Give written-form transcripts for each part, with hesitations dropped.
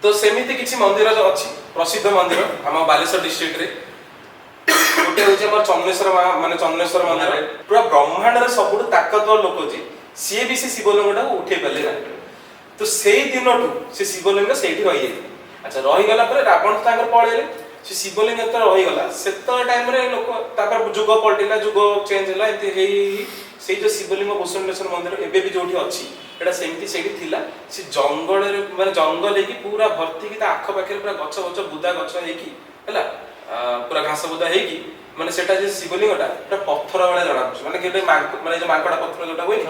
ତ ସେମିତି କିଛି ମନ୍ଦିର ଅଛି, ପ୍ରସିଦ୍ଧ ମନ୍ଦିର ଆମ ବାଲେଶ୍ୱର ଡିଷ୍ଟ୍ରିକ୍ଟରେ। ଗୋଟେ ହଉଛି ଆମର ଚନ୍ଦନେଶ୍ୱର ମା, ମାନେ ଚନ୍ଦନେଶ୍ୱର ମନ୍ଦିର। ପୁରା ବ୍ରହ୍ମାଣ୍ଡରେ ସବୁଠୁ ତାକତବର ଲୋକ ଯିଏ, ସିଏ ବି ସେ ଶିବଲିଙ୍ଗଟାକୁ ଉଠେଇ ପାରିଲେ ନାହିଁ। ତ ସେଇ ଦିନଠୁ ସେ ଶିବଲିଙ୍ଗ ସେଇଠି ରହିଯାଇଥିଲା। ଆଚ୍ଛା, ରହିଗଲା ପରେ ରାବଣ ତ ତାଙ୍କର ପଳେଇଲେ, ସେ ଶିବଲିଙ୍ଗ ଯେତେବେଳେ ରହିଗଲା, ସେତେବେଳେ ଟାଇମରେ ଲୋକ, ତାପରେ ଯୁଗ ପଲଟିଲା, ଯୁଗ ଚେଞ୍ଜ ହେଲା, ଏମିତି ହେଇ ହେଇ ସେଇ ଯୋଉ ଶିବଲିଙ୍ଗ ଭୂଷଣ୍ଡେଶ୍ୱର ମନ୍ଦିର ଏବେ ବି ଯୋଉଠି ଅଛି, ଏଇଟା ସେମିତି ସେଇଠି ଥିଲା। ସେ ଜଙ୍ଗଲରେ, ମାନେ ଜଙ୍ଗଲ ହେଇକି ପୁରା ଭର୍ତ୍ତି ହେଇକି, ତା ଆଖପାଖରେ ପୁରା ଗଛ ଗଛ ବୁଦା ଗଛ ହେଇକି ହେଲା, ପୁରା ଘାସ ବୁଦା ହେଇକି, ମାନେ ସେଟା ଯେ ଶିବଲିଙ୍ଗଟା ପୁରା ପଥର ଭଳିଆ ଜଣା ପଡୁଛି। ମାନେ କେବେ ମାନେ ଯୋଉ ମାଙ୍କଡା ପଥର ଯୋଉଟା ହୁଏନି,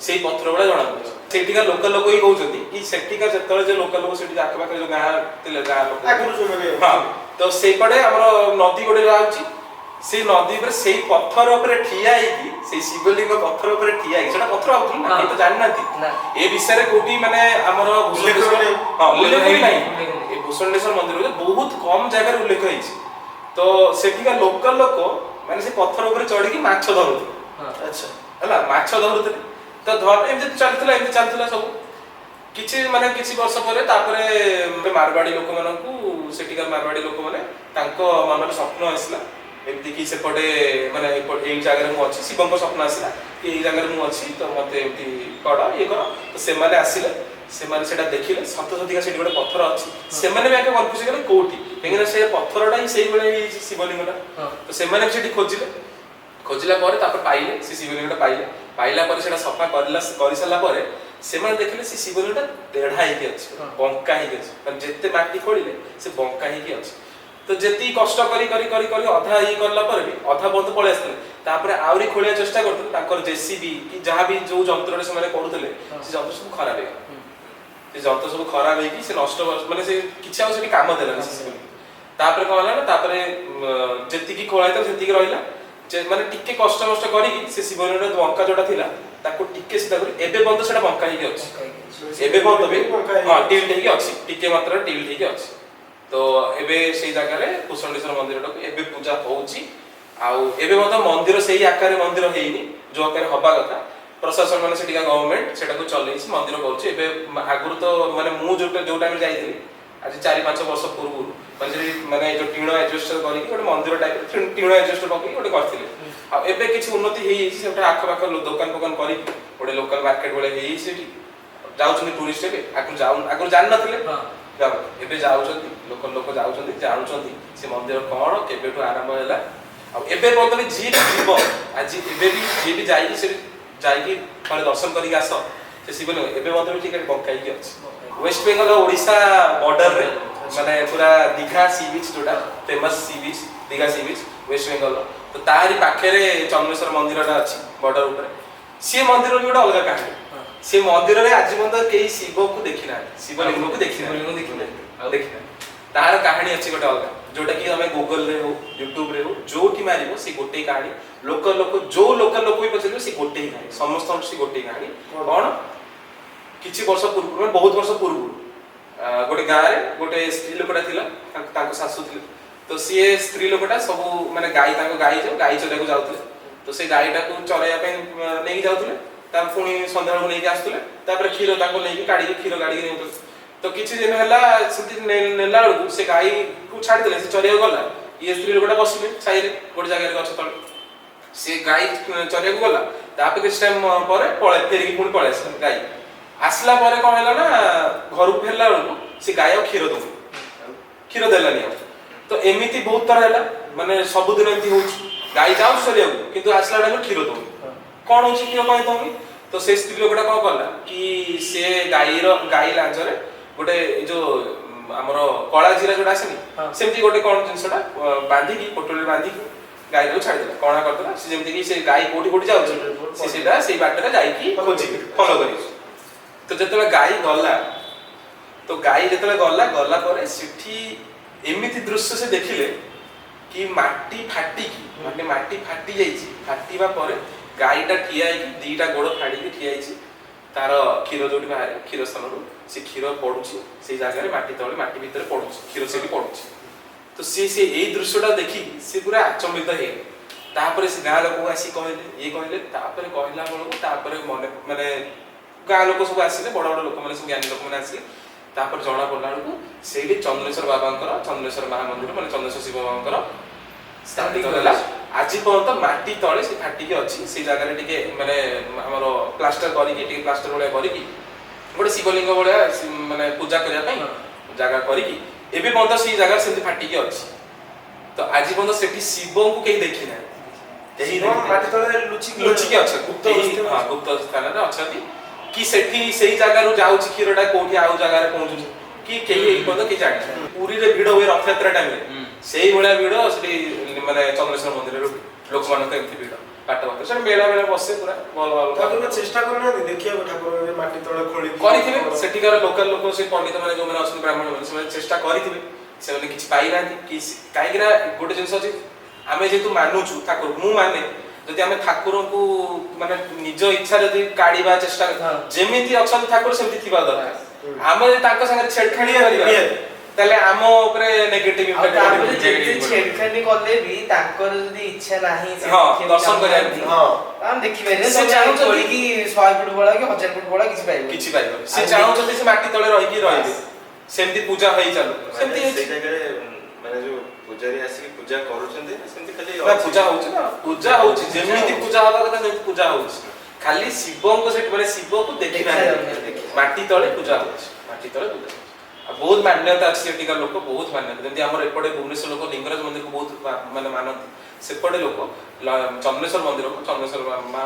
ସେଇ ପଥର ଭଳିଆ ଜଣା ପଡୁଛି। ସେଇଠିକା ଲୋକାଲ ଲୋକ ହିଁ କହୁଛନ୍ତି କି ସେଠିକା ଯେତେବେଳେ ଯେ ଲୋକାଲ ଲୋକ, ସେଠି ଆଖପାଖରେ ଯୋଉ ଗାଁ ଥିଲେ, ଗାଁ ଲୋକ ଆଗରୁ ଯୋଉମାନେ ହଁ, ତ ସେଇପଟେ ଆମର ନଦୀ ଗୋଟେ ଯାଉଛି। ସେଇ ନଦୀ ଉପରେ ସେଇ ପଥର ଉପରେ ଠିଆ ହେଇକି, ସେଇ ଶିବଲିଙ୍ଗ ପଥର ଉପରେ ଠିଆ ହେଇକି, ସେଟା ପଥର ଭାବୁଥିଲେ ନା, କେହି ତ ଜାଣିନାହାନ୍ତି ନା। ଏ ବିଷୟରେ କୋଉଠି, ମାନେ ଆମର ଉଲ୍ଲେଖ ବି ନାହିଁ। ହଁ, ଉଲ୍ଲେଖ ବି ନାହିଁ। ଉଲ୍ଲେଖ ନାହିଁ। ଏ ଭୂଷଣ୍ଡେଶ୍ୱର ମନ୍ଦିରରେ ବହୁତ କମ ଜାଗାରେ ଉଲ୍ଲେଖ ହେଇଛି। ତ ସେଠିକା ଲୋକାଲ ଲୋକ ମାନେ ସେ ପଥର ଉପରେ ଚଢିକି ମାଛ ଧରୁଥିଲେ। ହେଲା, ମାଛ ଧରୁଥିଲେ। ତ ଧର ଏମିତି ଚାଲିଥିଲା, ଏମିତି ଚାଲିଥିଲା ସବୁ କିଛି, ମାନେ କିଛି ବର୍ଷ ପରେ ତାପରେ ମାରବାଡି ଲୋକମାନଙ୍କୁ, ସେଠିକାର ମାରବାଡି ଲୋକମାନେ, ତାଙ୍କ ମନରେ ସ୍ୱପ୍ନ ଆସିଲା ଏମିତି କି ସେପଟେ, ମାନେ ଏପଟେ ଏଇ ଜାଗାରେ ମୁଁ ଅଛି। ଶିବଙ୍କ ସ୍ୱପ୍ନ ଆସିଲା କି ଏଇ ଜାଗାରେ ମୁଁ ଅଛି, ତ ମତେ ଏମିତି କର, ଇଏ କର। ତ ସେମାନେ ଆସିଲେ, ସେମାନେ ସେଇଟା ଦେଖିଲେ, ସତ ସତିକା ସେଠି ଗୋଟେ ପଥର ଅଛି। ସେମାନେ ବି ଆଗେ କନଫ୍ୟୁଜ ହେଇଗଲେ କୋଉଠି, କାହିଁକିନା ସେ ପଥରଟା ହିଁ ସେଇଭଳିଆ ହେଇଛି ଶିବଲିଙ୍ଗଟା। ତ ସେମାନେ ବି ସେଠି ଖୋଜିଲେ। ଖୋଜିଲା ପରେ ତାପରେ ପାଇଲେ, ସେ ଶିବଲିଙ୍ଗଟା ପାଇଲେ। ପାଇଲା ପରେ ସେଟା ସଫା କରିଲା। କରିସାରିଲା ପରେ ସେମାନେ ଦେଖିଲେ ସେ ଶିବଲିଙ୍ଗଟା ତେଢା ହେଇକି ଅଛି, ବଙ୍କା ହେଇକି ଅଛି। ମାନେ ଯେତେ ମାଟି ଖୋଳିଲେ ସେ ବଙ୍କା ହେଇକି ଅଛି। ତ ଯେତିକି କଷ୍ଟ କରି କରି କରି କରି ଅଧା ଇଏ କଲା ପରେ ବି ଅଧା ବନ୍ଦ ପଳେଇ ଆସିଥିଲେ। ତାପରେ ଆହୁରି ଖୋଳିବା ଚେଷ୍ଟା କରୁଥିଲେ। ତାଙ୍କର ଜେସିବି କି ଯାହା ବି ଯୋଉ ଯନ୍ତ୍ରରେ ସେମାନେ କରୁଥିଲେ, ସେ ଯନ୍ତ୍ର ସବୁ ଖରାପ ହେଇଗଲା। ସେ ଯନ୍ତ୍ର ସବୁ ଖରାପ ହେଇକି ସେ ନଷ୍ଟ, ମାନେ ସେ କିଛି ଆଉ ସେଠି କାମ ଦେଲାନି ସେ ଶିବଲିଙ୍ଗ। ତାପରେ କଣ ହେଲା ନା, ତାପରେ ଯେତିକି ଖୋଳା ହେଇଥିଲା ସେତିକି ରହିଲା। ଯେ ମାନେ ଟିକେ କଷ୍ଟ କଷ୍ଟ କରିକି ସେ ଶିବଲିଙ୍ଗର ବଙ୍କା ଯୋଉଟା ଥିଲା, ତାକୁ ଟିକେ ସିଧା କରି ଏବେ ପର୍ଯ୍ୟନ୍ତ ସେଟା ବଙ୍କା ହେଇକି ଅଛି। ଏବେ ପର୍ଯ୍ୟନ୍ତ ବି ବଙ୍କା ହେଇକି ହଁ, ଟିଲ୍ଟ ହେଇକି ଅଛି, ଟିକେ ମାତ୍ରାରେ ଟିଲ୍ଟ ହେଇକି ଅଛି। ତ ଏବେ ସେଇ ଜାଗାରେ ଭୂଷଣ୍ଡେଶ୍ୱର ମନ୍ଦିରଟାକୁ ଏବେ ପୂଜା ହଉଛି। ଆଉ ଏବେ ମଧ୍ୟ ମନ୍ଦିର ସେଇ ଆକାରରେ ମନ୍ଦିର ହେଇନି ଯୋଉ ଆକାରରେ ହବା କଥା। ପ୍ରଶାସନ, ମାନେ ସେଠିକା ଗଭର୍ଣ୍ଣମେଣ୍ଟ ସେଟାକୁ ଚଲେଇଛି, ମନ୍ଦିର କରୁଛି ଏବେ। ଆଗରୁ ତ ମାନେ ମୁଁ ଯୋଉଟା ଯୋଉ ଟାଇମରେ ଯାଇଥିଲି, ଆଜି 4-5 ବର୍ଷ ପୂର୍ବରୁ, ମାନେ ସେଠି ମାନେ ଯୋଉ ଟିଣ ଆଜବେଷ୍ଟର କରିକି ଗୋଟେ ମନ୍ଦିର ଟାଇପ, ଟିଣ ଆଜବେଷ୍ଟର ପକେଇକି ଗୋଟେ କରିଥିଲେ। ଆଉ ଏବେ କିଛି ଉନ୍ନତି ହେଇଯାଇଛି। ସେଟା ଆଖପାଖ ଦୋକାନ ଫୋକାନ କରିକି ଗୋଟେ ଲୋକାଲ ମାର୍କେଟ ଭଳିଆ ହେଇଯାଇଛି। ସେଠି ଯାଉଛନ୍ତି ଟୁରିଷ୍ଟ ଏବେ। ଆଗରୁ ଯାଉ ଆଗରୁ ଜାଣିନଥିଲେ, ଏବେ ଯାଉଛନ୍ତି, ଲୋକ ଲୋକ ଯାଉଛନ୍ତି, ଜାଣୁଛନ୍ତି ସେ ମନ୍ଦିର କଣ, କେବେଠୁ ଆରମ୍ଭ ହେଲା। ଆଉ ଏବେ ପର୍ଯ୍ୟନ୍ତ ବି ଯିଏ ବି ଯିବ, ଆଜି ଏବେ ବି ଯିଏ ବି ଯାଇକି ସେଠି ଯାଇକି ଥରେ ଦର୍ଶନ କରିକି ଆସ, ସେ ଶିବଲିଙ୍ଗ ଏବେ ମଧ୍ୟ ବି ଟିକେ ବଙ୍କା ହେଇକି ଅଛି। ୱେଷ୍ଟ ବେଙ୍ଗଲ ଓଡ଼ିଶା ବର୍ଡରରେ, ମାନେ ପୁରା ଦୀଘା ସି ବିଚ୍ ଯୋଉଟା famous sea beach, Digha sea beach waste ବେଙ୍ଗଲର, ତ ତାରି ପାଖରେ ଚନ୍ଦନେଶ୍ୱର ମନ୍ଦିରଟା ଅଛି ବର୍ଡର ଉପରେ। ସିଏ ମନ୍ଦିର ବି ଗୋଟେ ଅଲଗା କାହାଣୀ। ସେ ମନ୍ଦିରରେ ଆଜି ପର୍ଯ୍ୟନ୍ତ କେହି ଶିବକୁ ଦେଖିନାହାନ୍ତି, ଶିବଲିଙ୍ଗକୁ ଦେଖିନାହାନ୍ତି। ଶିବଲିଙ୍ଗ ଦେଖିନାହାନ୍ତି। ଆଉ ଦେଖିନାହାନ୍ତି। ତାର କାହାଣୀ ଅଛି ଗୋଟେ ଅଲଗା, ଯୋଉଟା କି ତମେ ଗୁଗଲରେ ହଉ, ୟୁଟ୍ୟୁବରେ ହଉ, ଯୋଉଠି ମାରିବ ସେ ଗୋଟେ କାହାଣୀ। ଲୋକ ଲୋକ ଯୋଉ ଲୋକାଲ ଲୋକ ବି ପଚାରିବ, ସେ ଗୋଟେ ହିଁ କାହାଣୀ, ସମସ୍ତଙ୍କର ସେ ଗୋଟେ କାହାଣୀ। କଣ? କିଛି ବର୍ଷ ପୂର୍ବରୁ, ମାନେ ବହୁତ ବର୍ଷ ପୂର୍ବରୁ, ଗୋଟେ ଗାଁରେ ଗୋଟେ ସ୍ତ୍ରୀ ଲୋକଟା ଥିଲା। ତାଙ୍କ ଶାଶୁ ଥିଲେ। ତ ସିଏ ସ୍ତ୍ରୀ ଲୋକଟା ସବୁ ମାନେ ଗାଈ, ତାଙ୍କ ଗାଈ ଯୋଉ ଗାଈ ଚରେଇବାକୁ ଯାଉଥିଲେ, ତ ସେ ଗାଈଟାକୁ ଚରେଇବା ପାଇଁ ନେଇକି ଯାଉଥିଲେ। ତା ପୁଣି ସନ୍ଧ୍ୟାବେଳକୁ ନେଇକି ଆସୁଥିଲେ। ତାପରେ କ୍ଷୀର ତାକୁ ନେଇକି କାଢିକି, କ୍ଷୀର କାଢିକି ନେଉଥିଲେ। ତ କିଛି ଦିନ ହେଲା ସେମିତି ନେଲା ବେଳକୁ ସେ ଗାଈକୁ ଛାଡ଼ିଦେଲେ, ସେ ଚରେଇବାକୁ ଗଲା। ଇଏ ସ୍ତ୍ରୀ ଲୋକଟା ବସିଲେ ସାଇରେ ଗୋଟେ ଜାଗାରେ ଗଛ ତଳେ। ସେ ଗାଈ ଚରେଇବାକୁ ଗଲା, ତାପରେ କିଛି ଟାଇମ ପରେ ପଳେଇ ଫେରିକି ପୁଣି ପଳେଇ ଆସିଲା। ଗାଈ ଆସିଲା ପରେ କଣ ହେଲା ନା, ଘରକୁ ଫେରିଲା ବେଳକୁ ସେ ଗାଈ ଆଉ କ୍ଷୀର ଦଉନି, କ୍ଷୀର ଦେଲାନି ଆଉ। ତ ଏମିତି ବହୁତ ଥର ହେଲା, ମାନେ ସବୁଦିନ ଏମିତି ହଉଛି। ଗାଈ ଯାଉଛି ଚରିବାକୁ, କିନ୍ତୁ ଆସିଲା ଟାଇମରେ କ୍ଷୀର ଦଉନି। କଣ ହଉଛି, କ୍ଷୀର କାଇଁ ଦଉନି? ତ ସେ ସ୍ତ୍ରୀ ଲୋକଟା କଣ କଲା କି ସେ ଗାଈର ଗାଈ ଲାଞ୍ଜରେ ଗୋଟେ ଏଇ ଯୋଉ ଆମର କଳା ଜିରା ଯୋଉଟା ଆସେନି, ସେମିତି ଗୋଟେ କଣ ଜିନିଷଟା ବାନ୍ଧିକି, ପୋଟଳି ବାନ୍ଧିକି ଗାଈଟାକୁ ଛାଡ଼ିଦେଲା, କଣା କରିଦେଲା। ସେ ଯେମିତି କି ସେ ଗାଈ କୋଉଠି କୋଉଠି ଯାଉଛି, ସେ ସେଇଟା ସେଇ ବାଟରେ ଯାଇକି ଖୋଜିକି ଫଲୋ କରିଛି। ତ ଯେତେବେଳେ ଗାଈ ଗଲା, ତ ଗାଈ ଯେତେବେଳେ ଗଲା, ଗଲା ପରେ ସେଠି ଏମିତି ଦୃଶ୍ୟ ସେ ଦେଖିଲେ କି ମାଟି ଫାଟିକି, ମାନେ ମାଟି ଫାଟି ଯାଇଛି। ଫାଟିବା ପରେ ଗାଈଟା ଠିଆ ହେଇକି, ଦିଟା ଗୋଡ ଫାଡିକି ଠିଆ ହେଇଛି। ତାର କ୍ଷୀର ଯୋଉଠି ବାହାରେ, କ୍ଷୀର ସ୍ଥାନରୁ ସେ କ୍ଷୀର ପଡୁଛି ସେଇ ଜାଗାରେ, ମାଟି ତଳେ, ମାଟି ଭିତରେ ପଡୁଛି, କ୍ଷୀର ସେଠି ପଡୁଛି। ତ ସିଏ ସେ ଏଇ ଦୃଶ୍ୟଟା ଦେଖିକି ସେ ପୁରା ଆଚମ୍ବିତ ହେଇଗଲେ। ତାପରେ ସେ ଗାଁ ଲୋକକୁ ଆସି କହିଲେ, ଇଏ କହିଲେ। ତାପରେ କହିଲା ବେଳକୁ ତାପରେ ମନେ ମାନେ ଗାଁ ଲୋକ ସବୁ ଆସିଲେ, ବଡ ବଡ ଲୋକମାନେ ସବୁ, ଜ୍ଞାନୀ ଲୋକମାନେ ଆସିଲେ। ତାପରେ ଜଣା ପଡ଼ିଲା ବେଳକୁ ସେଇଠି ଚନ୍ଦ୍ରେଶ୍ୱର ବାବାଙ୍କର, ଚନ୍ଦ୍ରେଶ୍ୱର ମହାମନ୍ଦିର ମାନେ ଚନ୍ଦ୍ରେଶ୍ୱର ଶିବ ବାବାଙ୍କର ସ୍ଥାପିତ ହେଲା। ଆଜି ପର୍ଯ୍ୟନ୍ତ ମାଟି ତଳେ ସେ ଫାଟିକି ଅଛି। ସେଇ ଜାଗାରେ ଟିକେ ମାନେ ଆମର ପ୍ଲାଷ୍ଟର କରିକି, ଟିକେ ପ୍ଲାଷ୍ଟର ଭଳିଆ କରିକି ଗୋଟେ ଶିବଲିଙ୍ଗ ଭଳିଆ ମାନେ ପୂଜା କରିବା ପାଇଁ ଜାଗା କରିକି ଏବେ ପର୍ଯ୍ୟନ୍ତ ସେଇ ଜାଗାରେ ସେମିତି ଫାଟିକି ଅଛି। ତ ଆଜି ପର୍ଯ୍ୟନ୍ତ ସେଠି ଶିବଙ୍କୁ କେହି ଦେଖି ନାହାନ୍ତି, କେହି ଶିବ ଦେଖିନାହାନ୍ତି। ମାଟି ତଳେ ଲୁଚିକି ଲୁଚିକି ଅଛନ୍ତି। ଗୁପ୍ତ ହଁ, ଅବସ୍ଥାରେ। ଗୁପ୍ତ ସ୍ଥାନରେ ଅଛନ୍ତି କି ସେଠି ସେଇ ଜାଗାରୁ ଯାଉଛି କ୍ଷୀରଟା କୋଉଠି ଆଉ ଜାଗାରେ ପହଞ୍ଚୁଛି କି କେହି ଏଇ ପର୍ଯ୍ୟନ୍ତ କେହି ଜାଣିନାହାନ୍ତି। ପୁରୀରେ ଭିଡ ହୁଏ ରଥଯାତ୍ରା ଟାଇମରେ, ସେଇଭଳିଆ ଭିଡ ସେଠି, ମାନେ ଚନ୍ଦ୍ରେଶ୍ୱର ମନ୍ଦିରରେ ଭିଡ, ଲୋକମାନଙ୍କ ଏମିତି ଭିଡ ବାଟ ବାଟ। ସେଠି ମେଳା ମେଳା ବସେ ପୁରା ଭଲ ଭଲ। ତାପରେ ଚେଷ୍ଟା କରୁନାହାନ୍ତି ଦେଖିବାକୁ ଠାକୁର ମାଟି ତଳେ ଖୋଳିକି? କରିଥିବେ, ସେଠିକାର ଲୋକାଲ ଲୋକ, ସେ ପଣ୍ଡିତ ମାନେ ଯୋଉମାନେ ଅଛନ୍ତି, ବ୍ରାହ୍ମଣ ମାନେ, ସେମାନେ ଚେଷ୍ଟା କରିଥିବେ, ସେମାନେ କିଛି ପାଇନାହାନ୍ତି କି କାହିଁକି ନା ଗୋଟେ ଜିନିଷ ଅଛି, ଆମେ ଯେହେତୁ ମାନୁଛୁ ଠାକୁର, ମୁଁ ମାନେ ଯଦି ଆମେ ଠାକୁରଙ୍କୁ ମାନେ ନିଜ ଇଚ୍ଛାରେ ଯଦି କାଢିବା ଚେଷ୍ଟା, ଯେମିତି ଅଛନ୍ତି ଠାକୁର ସେମିତି ଥିବା ଦରକାର। ଆମେ ଯଦି ତାଙ୍କ ସାଙ୍ଗରେ ଛେଡଖାନି କରିବା, ତାହେଲେ ଆମ ଉପରେ ନେଗେଟିଭ ଆଉ ତାପରେ ଇମ୍ପାକ୍ଟ। ଯେତେ ଛେଡଖାନି କଲେ ବି ତାଙ୍କର ଯଦି ଇଚ୍ଛା ନାହିଁ ସେ ଦେଖିବାକୁ ଦର୍ଶନ କରିବାକୁ। ଚାହୁଁନାହାନ୍ତି, ଆମେ ଦେଖିପାରିବାନି। ସେ ତମେ ଚାହୁଁଛନ୍ତି- ଖୋଳିକି 100 ଫୁଟ ବଳା କି 1000 ଫୁଟ ବଳା କିଛି ପାଇବନି। କିଛି ପାଇବନି। ସେ ଆଉ ଚାହୁଁଛନ୍ତି ସେ ମାଟି ତଳେ ରହିକି ରହିବେ, ସେମିତି ପୂଜା ହେଇ ଚାଲୁ ସେମିତି ମାନେ ହେଇଛି। ସେଇ ଜାଗାରେ ମାନେ ଯୋଉ ପୂଜାରୀ ଆସିକି ପୂଜା କରୁଛନ୍ତି ନା ସେମିତି ଖାଲି ନା, ଅଛି? ପୂଜା ହଉଛି ନା, ପୂଜା ହଉଛି, ଯେମିତି ପୂଜା ହବା କଥା ସେମିତି ପୂଜା ହଉଛି। ଖାଲି ଶିବଙ୍କ ସେଠି ମାନେ ଶିବକୁ ଦେଖିନାହାନ୍ତି। ଦେଖାଯାଉନି। ମାଟି ତଳେ ପୂଜା ହଉଛି, ମାଟି ତଳେ ପୂଜା ହଉଛି। ଆଉ ବହୁତ ମାନ୍ୟତା ଅଛି, ସେଠିକାର ଲୋକ ବହୁତ ମାନ୍ୟତା। ଯେମିତି ଆମର ଏପଟେ ଭୁବନେଶ୍ୱର ଲୋକ ଲିଙ୍ଗରାଜ ମନ୍ଦିରକୁ ବହୁତ ମାନେ ମାନନ୍ତି, ସେପଟେ ଲୋକ ଚନ୍ଦ୍ରେଶ୍ୱର ମନ୍ଦିରକୁ, ଚନ୍ଦ୍ରେଶ୍ୱର ମା